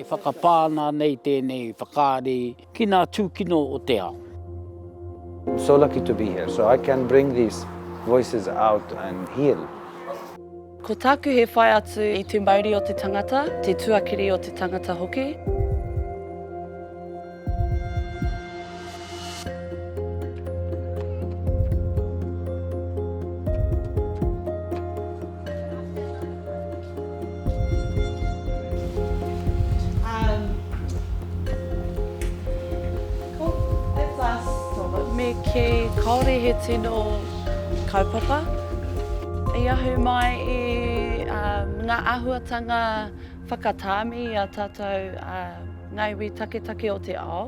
E whakapā ana nei tēnei whakaari ki ngā tūkino o te ao. I'm so lucky to be here, so I can bring these voices out and heal. Ko tāku he whai atu i te mauri o te tangata, te tuakiri o te tangata hoki. Me kī, kāore he tino kaupapa i ahu mai i ngā āhuatanga whakatāmi i a tātou ngā iwi taketake o te ao.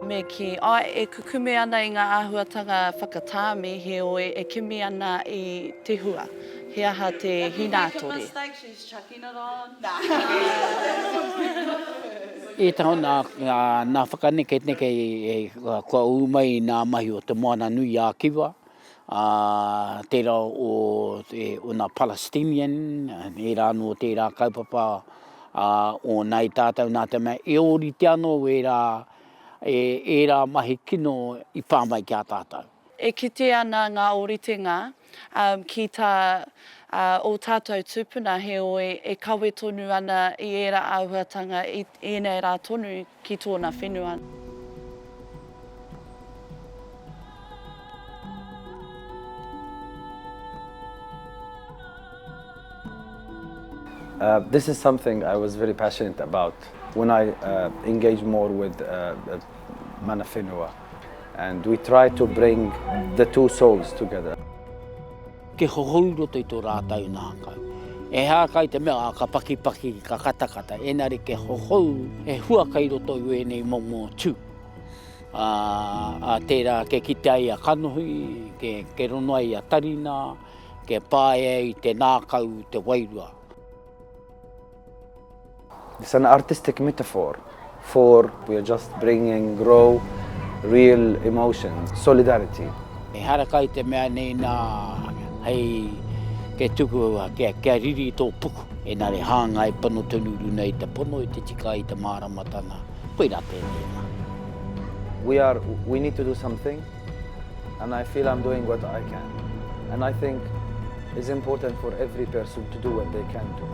Me kī, āe, e kukume ana i ngā āhuatanga whakatāmi, heoi, e kimi ana i te hua. He aha te hinātore? Ētahi o nā whakanekeneke kua ū mai i nā mahi o Te Moana-nui-a-Kiwa, ā, tērā o nā Palestinian, ērā anō tērā kaupapa o nāi tātou nā te mea e ōrite anō ērā, ērā mahi kino i pā mai ki a tātou. E kite ana ngā ōritenga ki tā ō tātou tūpuna, heoi e kawe tonu ana i ērā āhuatanga i ēnei rā tonu ki tōna whenua. Uh, this is something I was very passionate about when I uh, engaged more with uh, mana whenua. And we try to bring the two souls together. Ke hohou roto i tō rātou ngākau. Ehara kai te mea, ā, ka pakipaki, ka katakata, engari ke hohou, he hua kai roto i wēnei momo tū. Ā, ā, tērā ke kite ai a kanohi, ke, ke rono ai a tarina, ke pae ai te ngākau, te wairua. It's an artistic metaphor for we are just bringing raw, real emotions, solidarity. Ehara kai te mea nei nā hei ke tuku kia, kia riri tō puku, engari hāngai pono tonu runa i te pono, i te tika, i te māramatanga, koirā tēnei rā. We are, we need to do something and I feel I'm doing what I can and I think it's important for every person to do what they can do.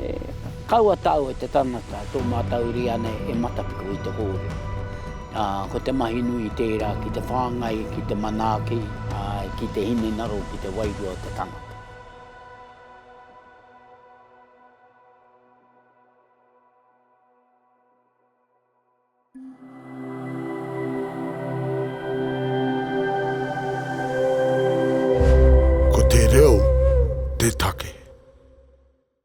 E kaua tāua te tangata, tō mātou riana e matapiko i te kōrero. Ā, ko te mahi nui tērā ki te whāngai, ki te manaaki, ā, ki te hinengaro, ki te wairua o te tangata.